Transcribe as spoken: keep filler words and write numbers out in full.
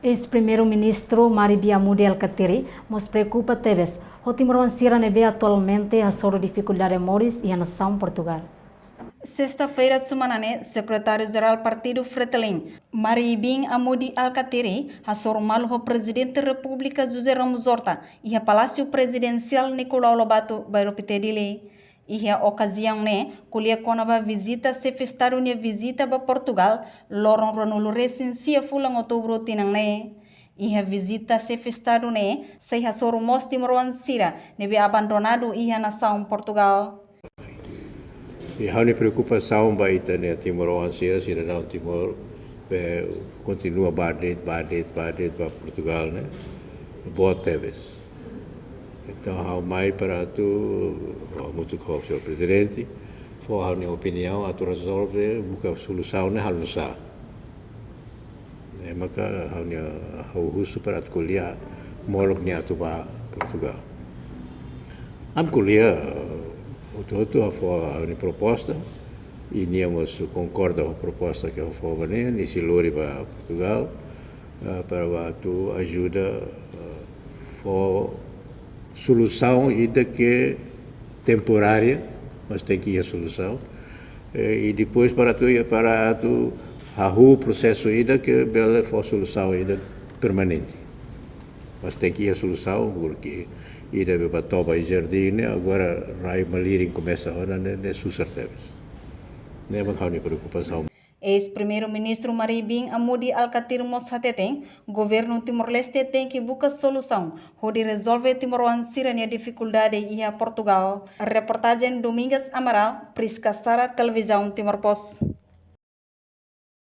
Eis-Primeiru-Ministru Mari Bin Amudi Alkatiri mós preokupa tebes ho timoroan sira ne'ebé atualmente hasoru difikuldade moris iha nasaun Portugal. Sesta-feira semana ne'e, Sekretáriu-Jerál Partidu Fretilin, Mari Bin Amudi Alkatiri, hasoru malu ho Prezidente Repúblika José Ramos Horta iha Palásiu Prezidensiál Nicolau Lobato, Bairru Pité, Dili. Iha okaziaun ne'e, ko'alia kona-ba vizita Xefe Estadu nia vizita ba Portugal, loron ruanulu resin sia fulan Outubru tinan ne'e. Iha vizita Xefe Estadu ne'e, sei hasoru mós timoroan sira ne'ebé abandonadu iha nasaun Portugal. I ha'u-nia preokupasaun ba ita-nia timoroan sira, sidadaun Timor, be kontinua bá de'it, bá de'it, bá de'it ba Portugal ne'e, boot tebes. Entaun, ha'u mai para atu, hamutuk ho señór Prezidente, fó ha'u-nia opiniaun, atu rezolve, buka solusaun ne'e halo nu'usá. Ne'e maka ha'u-nia, ha'u husu para atu ko'alia molok nia atu bá Portugal. Ami ko'alia, eh, hotu-hotu, ha'u fó ha'u-nia proposta, i nia mós konkorda ho proposta ke ha'u fó ba nia, nia sei lori ba Portugal, eh, para atu ajuda, eh, fó solusaun ida ke temporária, mas tenke iha solusaun. Eh, i depois para atu, para atu hahú prosesu ida ke bele fó solusaun ida permanente. Mas tenke iha solusaun, porque ida be ba toba i jardín ne'e, agora rai malirin komesa ona ne'e, ne'e susar tebes. Ne'e mak ha'u-nia preokupasaun. Eis-Primeiru-Ministru Mari Bin Amudi Alkatiri mós hateten, Governu Timor-Leste tenke buka solusaun hodi rezolve timoroan sira-nia difikuldade iha Portugal. Reportajen Domingas Amaral, Prisca Sara, Televizaun Timor Post.